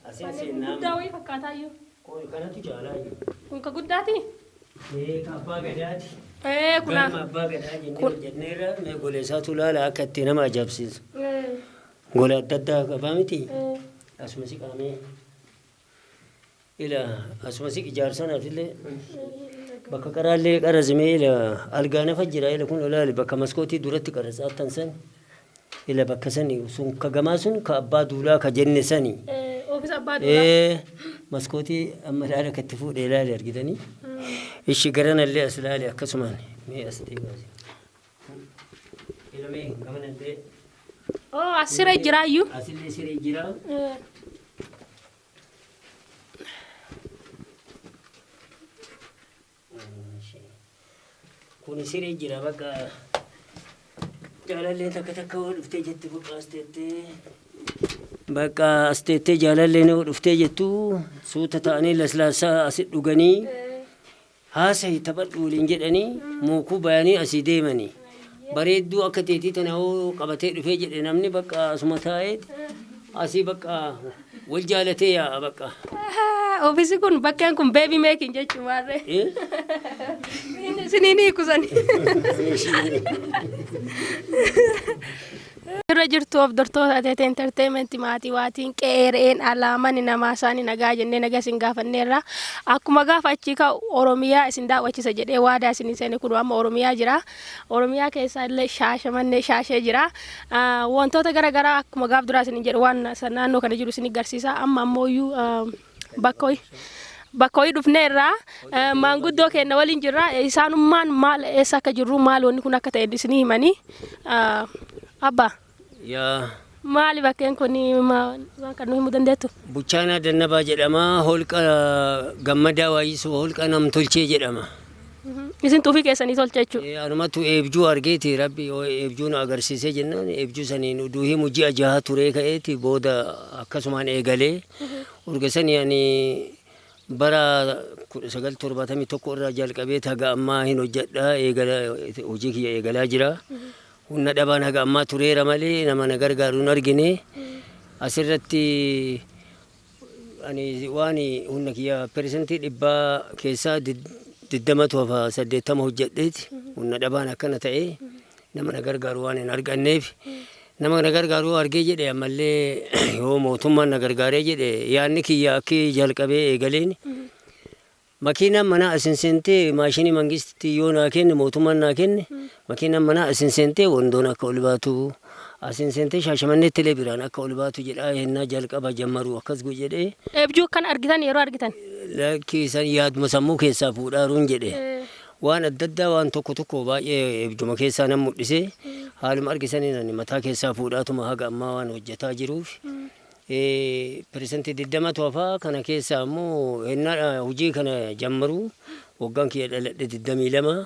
Asiin seenaa. Guddaa wayii fakkaataa iyyuu. Kun kanatu caalaa jiru. Kun ka guddaati? Ee, ka abbaa gadaati. Ee, kuna. Galma abbaa gadaa jennee hojjenneerra. Mee gola isaatu ilaala akka itti nama ajaa'ibsiisu. Ee, Gola adda addaa qabaa miti. ee. Asuma siqaamee. Ila asuma siq ijaarsanaaf illee bakka qaraallee qarazimee ila algaa nafa jira. Ila kun ilaali, bakka maskootii duratti qaratsaattan san, ila bakka sani sun ka gamaa sun ka abbaa duulaa ka jenne sani. Ee, oofisa abbaa duulaa. Ee, maskootii amma ilaali akka itti fuudhee ilaali, argitanii. Ishi garanallee as ilaali akkasumaan, mee as deemaa. Ila mee gamanallee. Oo, as siree jiraayyuu. Asillee siree jira. Ee. Kun siree jira, bakka jaalalleen takka takka yoo dhuftee jetti bakka as teettee, bakka as teettee jaalalleen yoo dhuftee jettu suuta ta'anii laslaassaa asit dhuganii haasayi taphadhu waliin jedhanii muukuu bayanii asii deemanii. Bareedduu akka teetii tana yoo qabatee dhufee jedhe namni bakka asuma taa'ee asii bakka wal jaalatee yaa'a bakka. Oofisi kun, bakkeen kun baby making jechuun maarree. Eh? Isiniin hiikusani. Irra jirtu hordoftoota Ateetee Entertainment, maatii waatiin qeereen alaamani namaa isaanii nagaa jennee nagaa isin gaafanneerra. Akkuma gaafa achii ka'u Oromiyaa isin daawwachisa jedhee waadaa isin seene, kun amma Oromiyaa jira. Oromiyaa keessaa illee Shaashamannee Shaashee jira. Wantoota gara garaa akkuma gaaf duraa isin jedhu waan naannoo kana jiru isin agarsiisa. Amma ammoo bakka wayii dhufneerra, maanguddoo keenya waliin jirra. Isaanummaan maal, eessa akka jirru, maal wanni kun akka ta'e isinii himanii. Abbaa. Yaa. Maali bakkeen kun, waan kan nu himuu dandeettu? Buchaanaa Dannabaa jedhama. Holqa Gammadaa Waayisuu, holqa namtolchee jedhama. Isin xuufii keessanii tolcha jechuudha. Anumatu eebjuu argeeti, rabbi yoo eebjuu na agarsiisee jennaan eebjuu saniin uduu himu ji'a 6 turee ka'eeti booda akkasumaan eegalee urga sanii ani bara 1971 irraa jalqabee haga ammaa hin hojjedha, eegala hojii kiyya eegalaa jira. Humna dhabaan haga ammaa tureera malee nama na gargaaru hin argine. Asirratti ani waan humna kiyya 100% keessaa 20tu hafa, 80 hojjedheeti humna dhabaan akkana ta'e, nama na gargaaru waan hin arganneef. Nama na gargaaru argee jedhe, ammallee yoo mootummaan na gargaaree jedhe, yaadni kiyya akki jalqabee eegaleen makiinaan manaa asin seentee maashinii mangistitti yoo naa kenne, mootummaan naa kenne, makiinaan manaa asin seentee Wandoon akka ol baatu, asin seentee Shaashamanneetti illee biraan akka ol baatu jedhaa hennaa jalqaba jammaruu akkas jedhee. Eebjuu kan argitan yeroo argitan. Lakki, san yaaduma sammuu keessaa fuudhaaruun jedhe. Waan adda addaa, waan tokko tokko baay'ee eebjuma keessaa nan mul'ise, haaluma argisaniin ani mataa keessaa fuudhaatuma haga ammaa waan hojjetaa jiruuf. 20%tu hafaa. Kana keessaa immoo hennaa hojii kana jammaruu waggaan kiyya dhaladhe 22.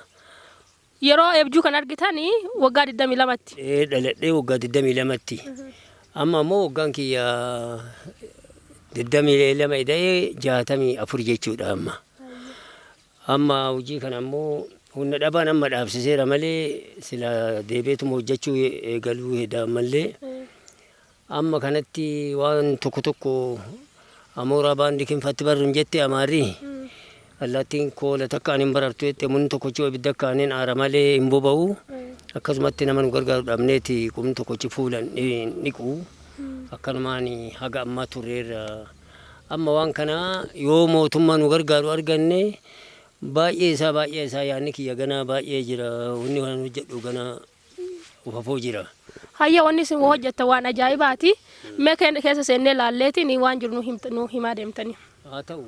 Yeroo eebjuu kan argitan waggaa 22tti. Dhaladhee waggaa 22tti. Amma ammoo waggaan kiyya 22 ida'ee 64 jechuudha amma. Amma hojii kana ammoo humna dhabaan amma dhaabsiseera malee sila deebi'eetuma hojjechuu eegaluu heda ammallee. Amma kanatti waan tokko tokko amooraa baandi kinfatti barruun jette amaarri. Allaattiin koola takka hin barartu jette, munni tokkochi ibidda akka hin aara malee hin boba'u. Akkasumatti nama nu gargaaru dhabneeti qubni tokkochi fuula hin dhiqu. Akkanumaan haga ammaa turreerra. Amma waan kana yoo mootummaa nu gargaaru arganne baay'ee isaa yaadni kiyya ganaa baay'ee jira. Wanni waan hojjedhu ganaa ufafoo jira. Hayya, wanni isin hojjettan waan ajaa'ibaati. Mee keessa seennee laalleetiin waan jiru nu himaa deemtanii. Haa ta'u,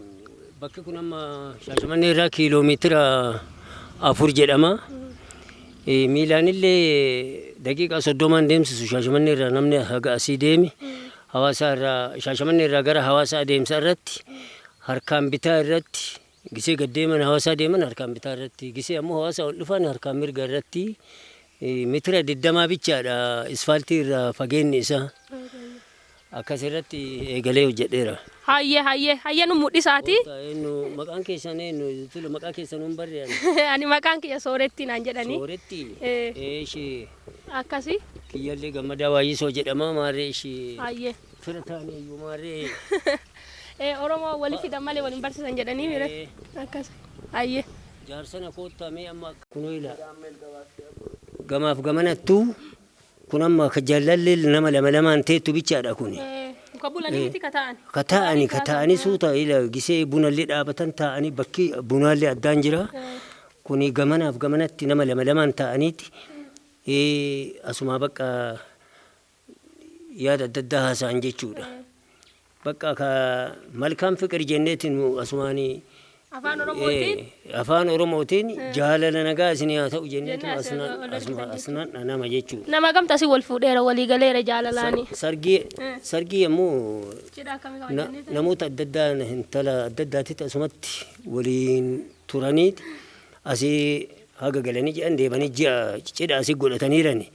bakki kun amma Shaashamannee irraa kiiloomeetira 4 jedhama. Miilaan illee daqiiqaa 30n deemsisu Shaashamannee irraa namni haga asii deeme. Hawaasaa irraa, Shaashamannee irraa gara Hawaasaa adeemsa irratti harkaan bitaa irratti, gisee gad deeman Hawaasaa deeman harkaan bitaa irratti, gisee ammoo Hawaasaa ol dhufan harkaan mirga irratti meetira 20 bichaadha isfaaltii irraa fageenyi isaa. Akkas irratti eegalee hojjedheera. Hayyee, nu mul'isaati. Eenyu maqaan keessan, eenyu tulu, maqaa keessan hin barre ani. Ani maqaan kiyya Sooretti naan jedhani. Sooretti. Ee. Eeshi. Akkasi. Kiyyallee Gammadaa Waayyisoo jedhama, maarree ishii. Hayyee. Fira taanee iyyuu maarree. Oromoo wali fidan malee waliin barsiisan jedhanii mire. Akkas. Hayyee. Jaarsana koottaa mee amma kunoo ila. Gamaaf gamanattuu kun amma ka jaalallee nama lama lamaan teettu bichaadha kuni. Ka bulanii miti ka ta'an. Ka taa'anii ka taa'anii suuta ila gisee bunallee dhaabatan taa'anii bakki bunaallee addaan jira. Kuni gamanaaf gamanatti nama lama lamaan taa'aniiti. Asumaa bakka yaada adda addaa haasa'an jechuudha. Bakka ka malkaan fiqir jenneetiin asumaanii Afaan Oromootiin. Afaan Oromootiin jaalala nagaa isinii haa ta'u jenneetu Jennee asuma asnaan nama jechuudha. Nama gamta asii wal fuudheera walii galeera jaalalaani. Sargii yommuu Cidha akkamii kabajannee namoota adda addaa intala adda addaatitti asumatti waliin turaniiti asii haga galanii jedhan deemanii ji'a cidha asii godhataniirani.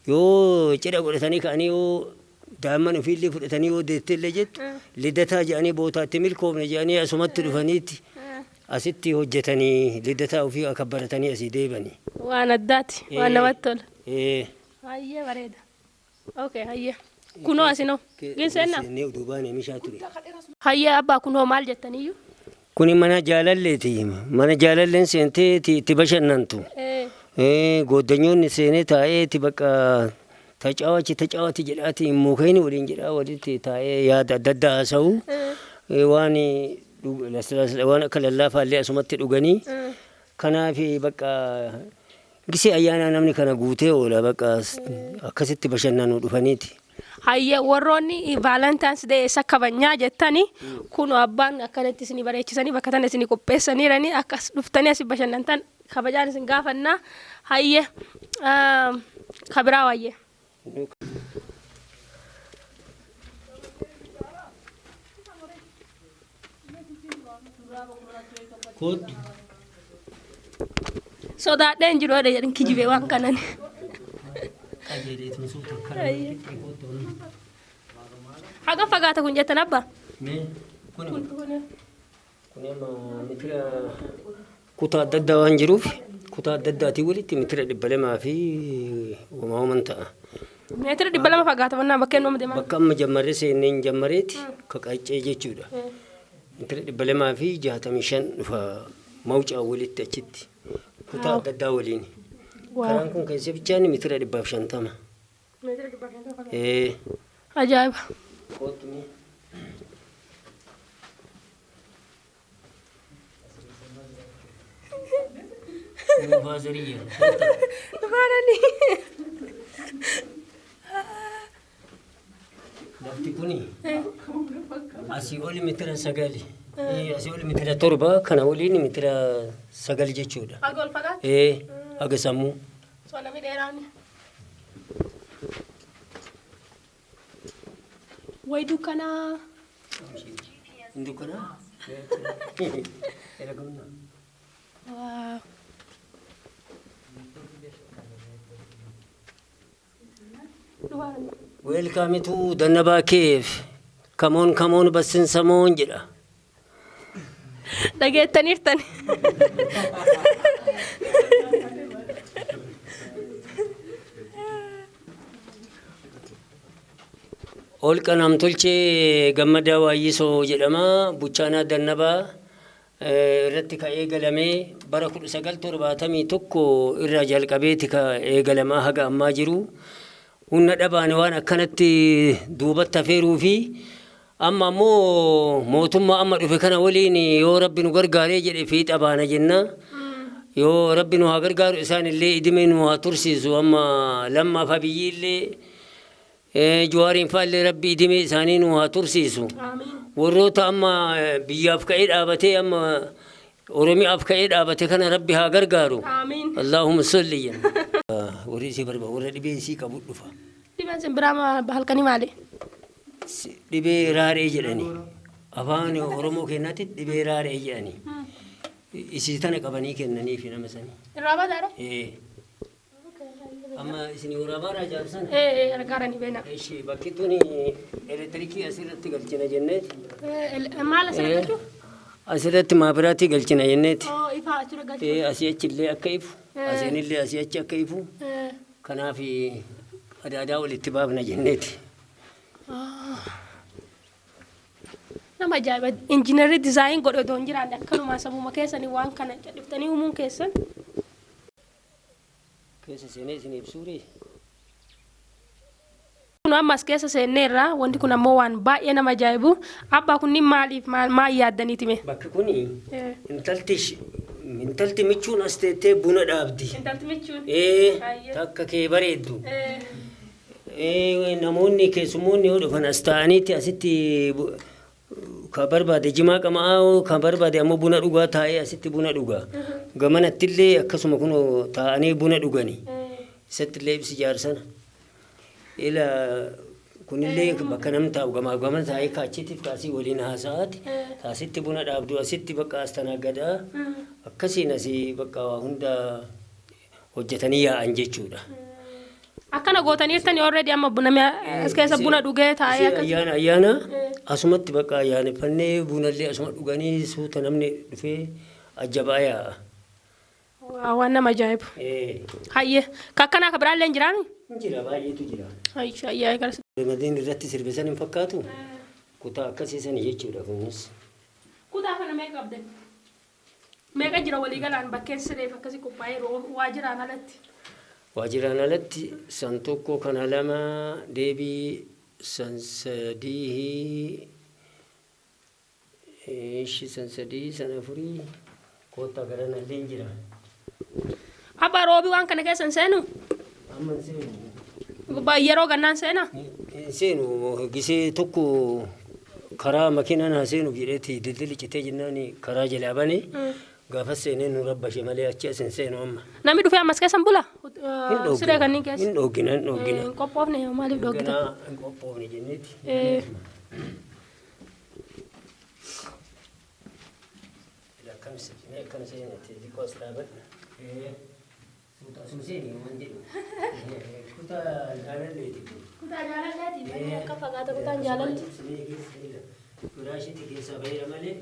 Yoo cidha godhatanii ka'anii yoo daa'imman ofiillee fudhatanii yoo deetteellee jettu lidataa jedhanii bootaatti milkoofne jedhanii asumatti dhufaniiti asitti hojjetanii lidataa ofii akka baratanii asii deebanii. Waan addaati. Waan namatti tola. Eh. Hayyee bareeda. Okay, hayyee. Kunoo asinoo. Ginseenna. Seennee duubaan oomishaa ture. Hayyee abbaa kunoo maal jettaniyyuu? Kuni mana jaalalleeti. Mana jaalalleen seentee itti bashannantu. Gooddanyoonni seenee taa'ee itti bakka tacaawachi tacaawati jedhaati mukkeen waliin jedhaa walitti taa'ee yaada adda addaa haasa'u. Waan waan akka lallaafaallee asumatti dhuganii. Kanaaf bakka gisee ayyaanaa namni kana guutee oola bakka akkasitti bashannanuu dhufaniiti. Hayyee warroonni Valentine's Day eessa kabajnaa jettanii kunoo abbaan akkanatti isinii bareechisanii bakka tana isinii qopheessaniiranii akkas dhuftanii asii bashannantan kabajaan isin gaafannaa. Hayyee kabiraa wayyee. Kootu. Sodaadheen jiru jedhe jedhan kijibee waan kanan. Qajeeleetu suuta akkana kootu. Hagam fagaata kun jettan abbaa? Mee kuni kun amma mitira kutaa adda addaa waan jiruuf kutaa adda addaatii walitti mitira 200 fi uumaman ta'a. Meetira 200 fagaata mannaa bakkeen nama deemaa. Bakka amma jammarree seenneen jammareeti ka qaccee jechuudha. Mitira 265 dhufa mawcaa walitti achitti kutaa adda addaa waliin. Karaan kun keessa bichaan mitira 150. Meetira 150 fagaata. Ee. Ajaa'iba. Kootu mee. Faazariya. Dhufaadhani. Lafti kuni asii oli mitira 9. Asii oli mitira 7 kana waliin mitira 9 jechuudha. Haga ol fagaata? Ee haga sammuu. Soo namni dheeraan. Wayi dukkanaa. Hin dukkanaa? Ergamna. Waaw. Welcome to Dannabaa Cave. Come on, come on, bassin samoon jedha. Dhageettaniirtan. Holqa namtolchee Gammadaa Waayyisoo jedhama. Buchaanaa Dannabaa irratti ka eegalamee bara 1971 irraa jalqabeeti ka eegalamaa haga ammaa jiru. Humna dhabaan waan akkanatti duubatti hafeeruu fi amma ammoo mootummaa amma dhufe kana waliin yoo rabbi nu gargaaree jedhe fiixa baana jenna. Yoo rabbi nu haa gargaaru isaan illee idimee nu haa tursiisu amma lammaaf Abiyyi illee Jawaariin fa'aa illee rabbi idimee isaanii nu haa tursiisu. Warroota amma biyyaaf ka'ee dhaabatee amma Oromiyaaf ka'ee dhaabate kana rabbi haa gargaaru. Amiin. Allahumma salli jenna. Warri isii barbaadu warra dhibee isii qabu dhufa. Dhibeen simbiraa halkanii maali? Dhibee raaree jedhani. Afaan Oromoo keenyaatti dhibee raaree jedhani. Isii tana qabanii kennaniif nama sanii. Irraa badaadha? Ee. Amma isin waraabaa jaarsan? Ee gargaaranii beena. Eshi bakki tuni elektirikii asirratti galchina jenneeti. Maal asirratti galchuu? Asirratti maabiraatii galchina jenneeti. Oo ifaa achirra galchuu. Ee asii achillee akka ifu. Asiinillee asii achi akka ifu. Kanaaf adaadaa walitti baafna jenneeti. Nama ajaa'iba, injiinarri design godhe otoo hin jiraanne akkanumaan sammuma keessanii waan kana cadhiftanii uumuun keessan. Keessa seenee isin ibsuure. Kun amma as keessa seenneerra, wanti kun ammoo waan baay'ee nama ajaa'ibu. Abbaa, kunniin maaliif maal yaaddaniiti mee? Bakki kuni intalti michuun as teettee buna dhaabdi. Intalti michuun. Ee, Baay'ee. takka kee bareeddu. Namoonni keessummoonni yoo dhufan as taa'aniiti asitti ka barbaade jimaa qama'aa, ka barbaade ammoo buna dhugaa taa'ee asitti buna dhugaa. Gamanattillee akkasuma kun taa'anii buna dhugani. Isattillee ibsi jaarsana. Ila kunillee bakka namni taa'u gamaa gamana taa'ee kaachitiif kaasii waliin haasa'aati. Asitti buna dhaabdu, asitti bakka as tanaaggadaa. Akkasiin asii bakka waa hunda hojjetanii yaa'an jechuudha. Akkana gootaniirtani already, amma namni as keessa buna dhugee taa'ee akkas. Ayyaana ayyaana asumatti bakka ayyaaneffannee bunallee asuma dhuganii suuta namni dhufee ajjabaa yaa'a. Waa, waan nama ajaa'ibu. Hayyee, ka akkanaa ka biraallee hin jiraami? Hin jira, baay'eetu jira. Hayyee, gara. Madiin irratti sirbe san hin fakkaatu? Kutaa akkasii sani jechuudha kunis. Kutaa kana meeqa qabdan? Meeqa jira waliigalaan bakkeen sireef akkasii qophaa'ee waajjiraan alatti? Waajjiraan alatti san tokko, kana lama, deebii san sadii, ishi san sadii, san afurii, koottaa garanallee hin jira. Abbaa, roobii waan kana keessa hin seenu? Amma hin seenu. Yeroo gannaan seena? Hin seenu, gisee tokko karaa makiinaan haa seenu jedheeti dildilli citee jennaan karaa jalaa bane, gaafas seenee nu rabbashe malee achi as hin seenu amma. Namni dhufee ammas keessa hin bula? Hin dhoogina. Siree kanneen keessa? Hin dhoogina, hin dhoogina. Hin qophoofne, maaliif dhoogita? Ganaa hin qophoofne jenneeti. Akkam seene, akkam seenete, xiqqoo as dhaabadha. Suuta asuma seeni waan jedhu. Kutaa jaalalleeti kun. Kutaa jaalalleeti. Baay'ee akka fagaata kutaan jaalalli. Firaashitti keessaa baheera malee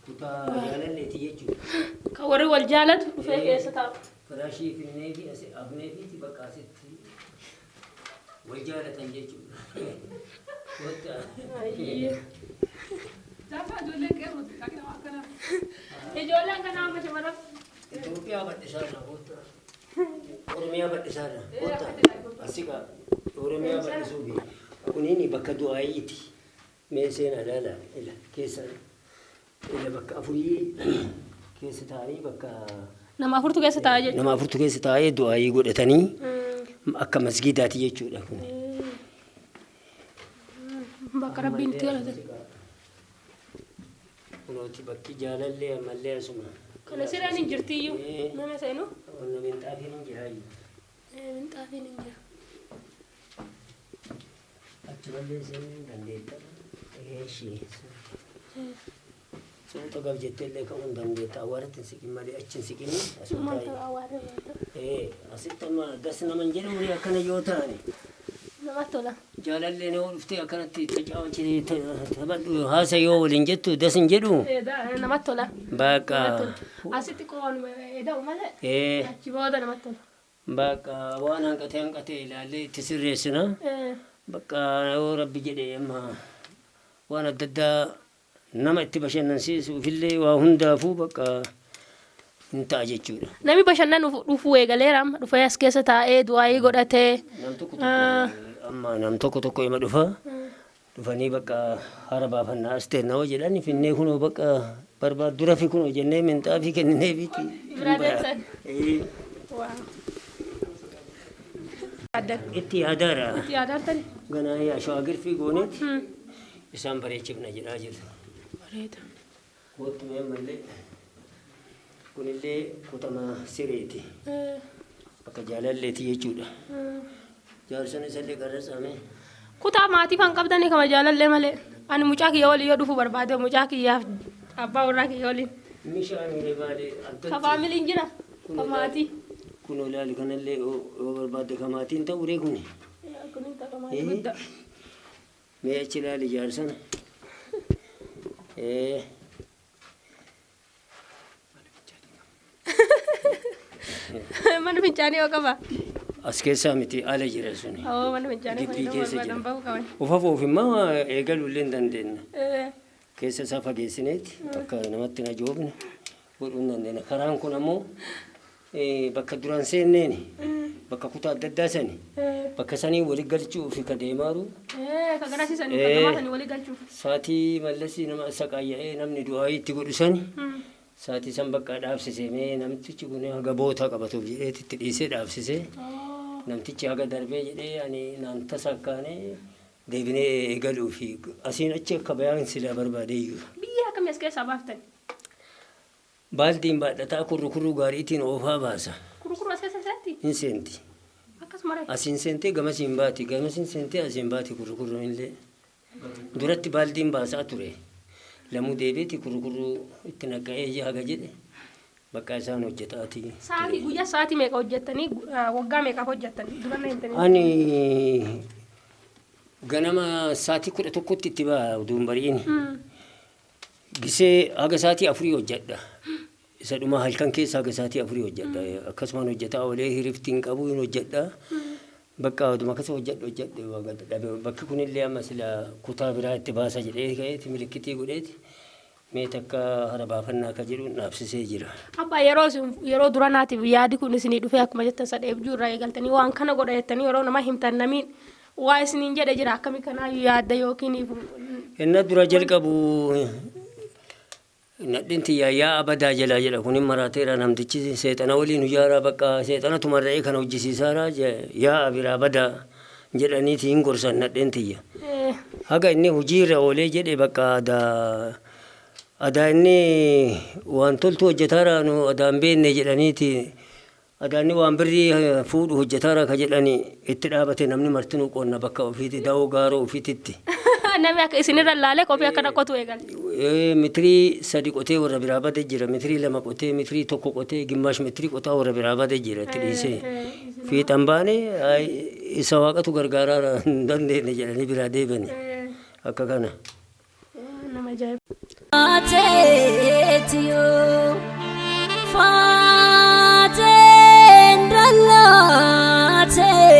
kutaa jaalalleeti jechuudha. Kan warri wal jaalatu dhufee keessa taa'u. Firaashii finnee fi asi afnee fi bakka asitti wal jaalatan jechuudha. Kottaa. Ijoolleen kanaa amma shamarran. Itoophiyaa bal'isaarra kottaa. Oromiyaa bal'isaarra kottaa. Asiqa Oromiyaa bal'isuufi. Kuniin bakka du'aayiiti. Mee seenaa ilaala ila keessa ila bakka afurii keessa taa'anii bakka Nama afurtu keessa taa'aa jechuudha. Nama afurtu keessa taa'ee du'aayii godhatanii akka masgiidaati jechuudha kun. Bakka rabbiin itti galate. Kunooti bakki jaalallee ammallee asuma. Kana sireen hin jirtiyyuu. Nama seenu. Qonna minxaafiin hin jiraayyuu. Minxaafiin hin jira. Achumallee seenuu dandeetta. Eeshi. Suuta gab jettee illee ka'uu hin dandeetta. Awwaaratti hin siqin malee achi hin siqini. Asuma Maal taa'i. ta'u, awwaarri maal ta'u. Asitti amma das nama hin jedhu akkana yoo ta'ani. Namatti tola. Jaalalleen yoo dhuftee akkanatti tacaawachii taphadhu haasa yoo waliin jettu das hin jedhu. Namatti tola. Bakka. Asitti qoon eda'u malee. Achi booda namatti tola. Bakka waan hanqatee hanqatee ilaallee itti sirreessina. Bakka yoo rabbi jedhe amma waan adda addaa nama itti bashannansiisuufillee waa hundaafuu bakka hin ta'a jechuudha. Namni bashannanuuf dhufuu eegaleera, amma dhufee as keessa taa'ee du'aayii godhatee. Nam tokko tokko amma nam tokko tokko ima dhufa. Dhufanii bakka hara baafannaa as teennaa hoo jedhan, finnee kunoo bakka barbaaddu rafi kunoo jennee minxaafii kennineefiiti. Biraa deemsan. Waa. Itti yaadaara. Itti yaadaartani? Ganaa ashawaa girfii gooneeti isaan bareechifna jedhaa jirru. Bareeda. Kootu mee ammallee kunillee kutama sireeti. Bakka jaalalleeti jechuudha. Jaarsan isallee qarratsame. Kutaa maatii kan qabdanii kama jaalallee malee. Ani mucaa kiyya waliin yoo dhufuu barbaade, mucaa kiyyaaf abbaa warraa kiyya waliin. Mishaan maali Ka addatti. faamiliin jira. Ka maatii. Kun ilaali, kanallee yoo barbaadde ka maatiin ta'u ree kuni. Kunin ka maatii guddaa. Mee achi ilaali jaarsana. Ee. Mana fincaanii yoo qaba. As keessaa miti, ala jira suni. Oo, mana fincaanii Gibbii fayyadamuu keessa barbaadan jira. bahuu qaban. Ufafuuf immoo eegaluu illee hin dandeenya. Eh, Keessa isaa fageessineeti akka namatti hin ajoofne godhuu hin dandeenya. Karaan kun ammoo bakka duraan seenneeni bakka kutaa adda addaa sani bakka sanii wali galchuuf ka deemaaru. Eh, ka garasiisanii ka gamaa sanii walii galchuuf. Saatii Mallasii nama saqaayya'ee namni du'aa itti godhu sani saatii san bakka dhaabsisee, mee namtichi kun haga bootaa qabatuuf jedhee itti dhiisee dhaabsisee, namtichi haga darbee jedhee ani naan tasa akkaanee deebinee eegaluu fi asiin achi akka bayaan silaa barbaadee iyyuu. Biyya akkamii as keessaa baaftan? Baaldiin baadhataa kurrukurruu gaariitiin oofaa baasa. Kurukuru as keessa seenti? Hin seenti. Akkasuma ree? Asiin seentee gamasiin baati, gamasiin seentee asiin baati kurrukurruun illee. Duratti baaldiin baasaa ture. Lamuu deebiiti kurrukurruu itti naqqa'ee haga jedhe bakka isaan hojjetaati. Sa'aatii guyyaa sa'aatii meeqa hojjettanii, waggaa meeqaaf hojjettanii dura na himtanii? Ani ganama sa'aatii 11tti itti ba'a utuu hin bari'in. Gisee haga sa'aatii 4 hojjedha. Isa dhuma halkan keessa haga sa'aatii 4 hojjedha. Akkasumaan hojjetaa oolee hirifti hin qabu, hin hojjedha. Bakka oduma akkasa hojjedhu hojjedhu dhabe, bakki kunillee amma sila kutaa biraa itti baasa jedhee ka'eeti milikkitii godheeti mee takka hara baafannaa akka jedhu dhaabsisee jira. Abbaa, yeroo isin yeroo dura naatiif yaadi kun isinii dhufee, akkuma jettan sadheebjuu irraa eegaltanii waan kana godha jettanii yeroo nama himtan, namiin waa isiniin jedhe jira, akkami kanaayyuu yaadda yookiin? Inna dura jalqabu nadhin tiyyaa yaa abadaa jalaa jedha, kunin maraateera, namtichi seexana waliin hujaaraa, bakka seexana tumarra'ee kana hojjisiisaaraa, yaa biraa badaa jedhaniiti hin gorsan nadheen tiyya. Haga inni hojiirra oolee jedhe bakka adaa adaa inni waan toltu hojjetaara nu adaa hin beekne jedhaniiti, adaa inni waan birrii fuudhu hojjetaara ka jedhani itti dhaabate, namni martinuu qonna bakka ofiiti da'oo gaaroo ofiititti. Namni akka isinirra laalee kophee akkana qotu eegale. Mitirii 3 qotee warra biraa bade jira. Mitirii 2 qotee, mitirii 1 qotee, gimmaash mitirii qotaa warra biraa bade jira itti dhiisee. Fiixan baane, isa waaqatu gargaaraa hin dandeenye jedhanii biraa deebani. Akka kana. Nama ajaa'iba. Faateetiyoo faateen dallaateetiyoo.